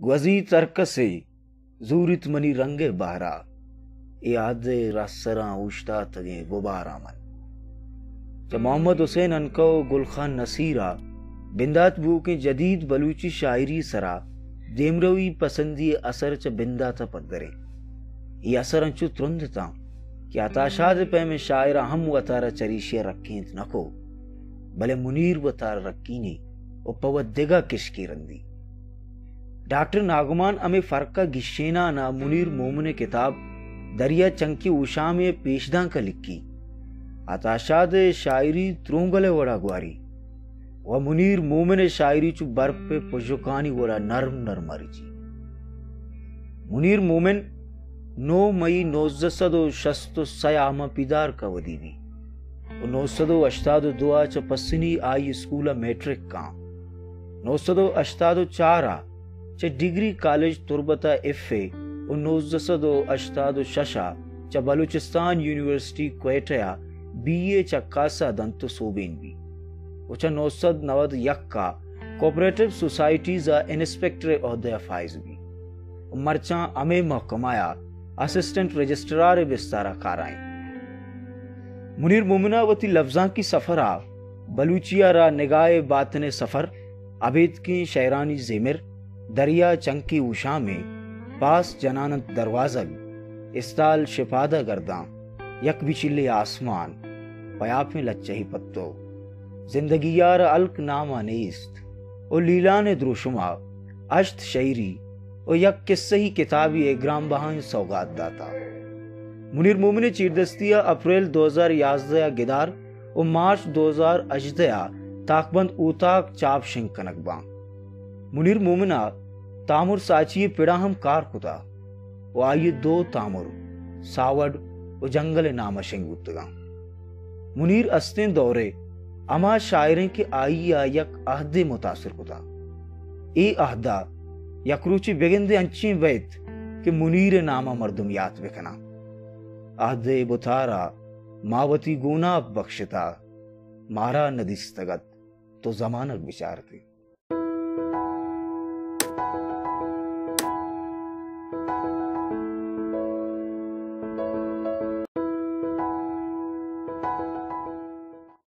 گوزیت ہر کسے زوریت منی رنگ ءِ بہرا، اے عہد ءِ رہسراں اوشتاتگیں گباراں من۔ چہ محمد حسین عنقا ءُ گل خان نصیر ءَ بندات بوؤکیں جدید بلوچی شاعری ءِ سرا دیمروی پسندی ءِ اثر چہ بندات ءَ پدرے۔ اے اثر انچو ترند اتاں کہ عطا شاد ءِ پیمیں شاعراں ہم وتارا چریشی ءَ رکینت نہ کو، بلے منیر وتارا رکینی ءُ پہ وت دگہ کشکے رندی۔ ڈاکٹر ناگمان ہمے فرق ءَ گیشینان ءَ منیر مومن ءِ کتاب دریا چنکی اوشامے ءِ پیشدانک ءَ لکھی، عطا شاد ءِ شاعری ترونگل ءِ وڑا گواری ءُ منیر مومن ءِ شاعری چو برپ ءِ پژکانی وڑا نرم نرم ءَ رچی۔ منیر مومن نو مئی نوزدہ سد ءُ شست ءُ سئے ءَ ہما پیدارک ءَ ودی بی ءُ نو سد ءُ ہشتاد ءُ دو ءَ چہ پسنی ہائی اسکول ءَ میٹرک کاں۔ نو سد ءُ ہشتاد ءُ چار ءَ چہ ڈگری کالج تربت ءَ ایف اے ءُ نوزدہ سد ءُ ہشتاد ءُ شش ءَ چہ بلوچستان یونیورسٹی کوئٹہ ءَ بی اے چکاسا دنت ءُ سوبین بی ءُ چہ نو سد نود یک ءَ کوآپریٹو سوسائٹیز ءَ انسپکٹر ءِ عہدہ ءَ فائز بی ءُ مرچاں ہمے محکمہ ءَ اسسٹنٹ رجسٹرار ءِ بستار ءَ کار ءَ انت۔ منیر مومن ءَ وتی لبزانکی سفر ءَ بلوچی ءَ را نگاہ باطن ءِ سفر، ابیتکیں شئیرانی زیمر، دریا چنکے اوشامے، پاس جنان انت دروازگ، استال شپاد ءَ گرداں، یک بچلے آسمان، پیاپیں لچہی پتو، زندگی یار ہلک نام ءَ نیست ءُ لیلان ءِ دروشم ءَ ہشت شئیری ءُ یک کسہی کتابے ءِ گران بہائیں سوگات داتا۔ منیر مومن ءِ چیردستی ءَ اپریل دو ہزار یازدہ ءَ گدار ءُ مارچ دو ہزار ہژدہ ءَ تاکبند اوتاک چاپ شنگ کنگ باں۔ منیر مومن ءَ تامر ساچی ءِ پڑا ہم کار کتا ءُ آئی ءِ دو تامر ساوڈ ءُ جنگل ءِ نام ءَ شنگ بوتگاں۔ منیر استیں دور ءِ ہما شاعریں کہ آئی ءَ یک عہدے متاثر کتا۔ اے عہد ءَ یک روچے بگندے انچیں بیت کہ منیر ءِ نام ءَ مردم یات بکناں۔ عہد ءِ بتارا ما وتی گوناپ بخشتا، مارا ندیستگ ات تو زمانگ بچارتے۔